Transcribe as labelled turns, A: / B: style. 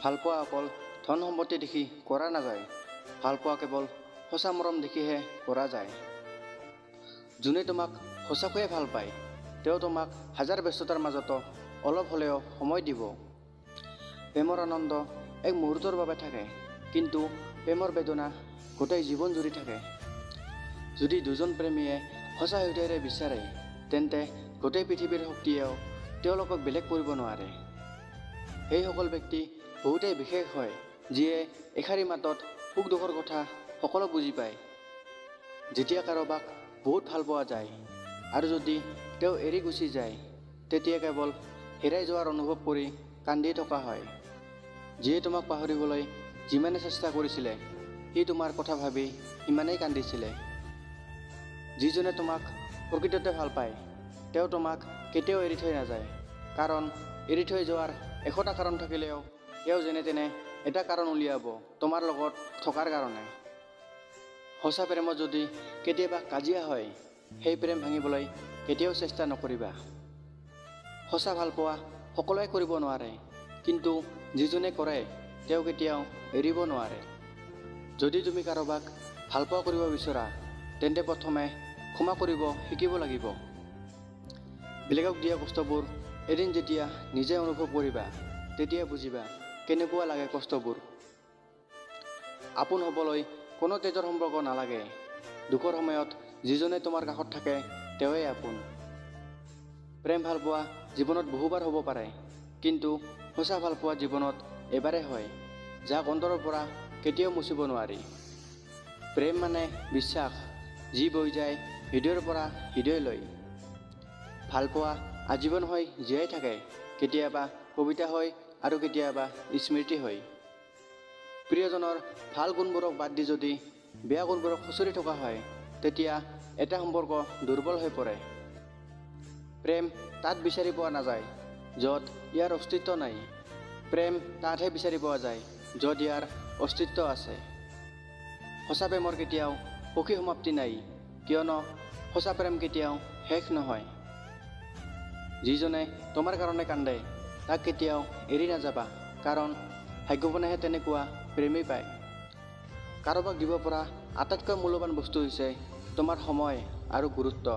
A: ভালপোৱা অকল ধন সম্পত্তি দেখি কৰা নাযায়, ভালপোৱা কেৱল সঁচা মৰম দেখিহে কৰা যায়। যোনে তোমাক সঁচাকৈয়ে ভাল পায়, তেওঁ তোমাক হাজাৰ ব্যস্ততাৰ মাজতো অলপ হ'লেও সময় দিব। প্ৰেমৰ আনন্দ এক মুহূৰ্তৰ বাবে থাকে, কিন্তু প্ৰেমৰ বেদনা গোটেই জীৱন জুৰি থাকে। যদি দুজন প্ৰেমীয়ে সঁচা হৃদয়েৰে বিচাৰে, তেন্তে গোটেই পৃথিৱীৰ শক্তিয়েও তেওঁলোকক বেলেগ কৰিব নোৱাৰে। সেইসকল ব্যক্তি বহুতেই বিশেষ হয়, যিয়ে এষাৰি মাতত সুখ দুখৰ কথা সকলো বুজি পায়। যেতিয়া কাৰোবাক বহুত ভাল পোৱা যায় আৰু যদি তেওঁ এৰি গুচি যায়, তেতিয়া কেৱল হেৰাই যোৱাৰ অনুভৱ কৰি কান্দি থকা হয়। যিয়ে তোমাক পাহৰিবলৈ যিমানে চেষ্টা কৰিছিলে, সি তোমাৰ কথা ভাবি সিমানেই কান্দিছিলে। যিজনে তোমাক প্ৰকৃততে ভাল পায়, তেওঁ তোমাক কেতিয়াও এৰি থৈ নাযায়, কাৰণ এৰি থৈ যোৱাৰ 100টা কাৰণ থাকিলেও তেওঁ যেনে তেনে এটা কাৰণ উলিয়াব তোমাৰ লগত থকাৰ কাৰণে। সঁচা প্ৰেমত যদি কেতিয়াবা কাজিয়া হয়, সেই প্ৰেম ভাঙিবলৈ কেতিয়াও চেষ্টা নকৰিবা। সঁচা ভালপোৱা সকলোৱে কৰিব নোৱাৰে, কিন্তু যিজনে কৰে তেওঁ কেতিয়াও এৰিব নোৱাৰে। যদি তুমি কাৰোবাক ভালপোৱা কৰিব বিচৰা, তেন্তে প্ৰথমে ক্ষমা কৰিব শিকিব লাগিব। বেলেগক দিয়া কষ্টবোৰ এদিন যেতিয়া নিজে অনুভৱ কৰিবা, তেতিয়া বুজিবা কেনেকুৱা লাগে কষ্টবোৰ। আপোন হ'বলৈ কোনো তেজৰ সম্পৰ্ক নালাগে, দুখৰ সময়ত যিজনে তোমাৰ কাষত থাকে তেওঁৱেই আপোন। প্ৰেম ভালপোৱা জীৱনত বহুবাৰ হ'ব পাৰে, কিন্তু সঁচা ভালপোৱা জীৱনত এবাৰেই হয়, যাক অন্তৰৰ পৰা কেতিয়াও মুচিব নোৱাৰি। প্ৰেম মানে বিশ্বাস, যি বৈ যায় হৃদয়ৰ পৰা হৃদয়লৈ। ভালপোৱা আজীৱন হৈ জীয়াই থাকে, কেতিয়াবা কবিতা হৈ আৰু কেতিয়াবা স্মৃতি হৈ। প্ৰিয়জনৰ ভাল গুণবোৰক বাদ দি যদি বেয়া গুণবোৰক খুচৰি থকা হয়, তেতিয়া এটা সম্পৰ্ক দুৰ্বল হৈ পৰে। প্ৰেম তাত বিচাৰি পোৱা নাযায় য'ত ইয়াৰ অস্তিত্ব নাই, প্ৰেম তাতহে বিচাৰি পোৱা যায় য'ত ইয়াৰ অস্তিত্ব আছে। সঁচা প্ৰেমৰ কেতিয়াও সুখী সমাপ্তি নাই, কিয়নো সঁচা প্ৰেম কেতিয়াও শেষ নহয়। যিজনে তোমাৰ কাৰণে কান্দে, তাক কেতিয়াও এৰি নাযাবা, কাৰণ ভাগ্যৱানেহে তেনেকুৱা প্ৰেমী পায়। কাৰোবাক দিব পৰা আটাইতকৈ মূল্যৱান বস্তু হৈছে তোমাৰ সময় আৰু গুৰুত্ব।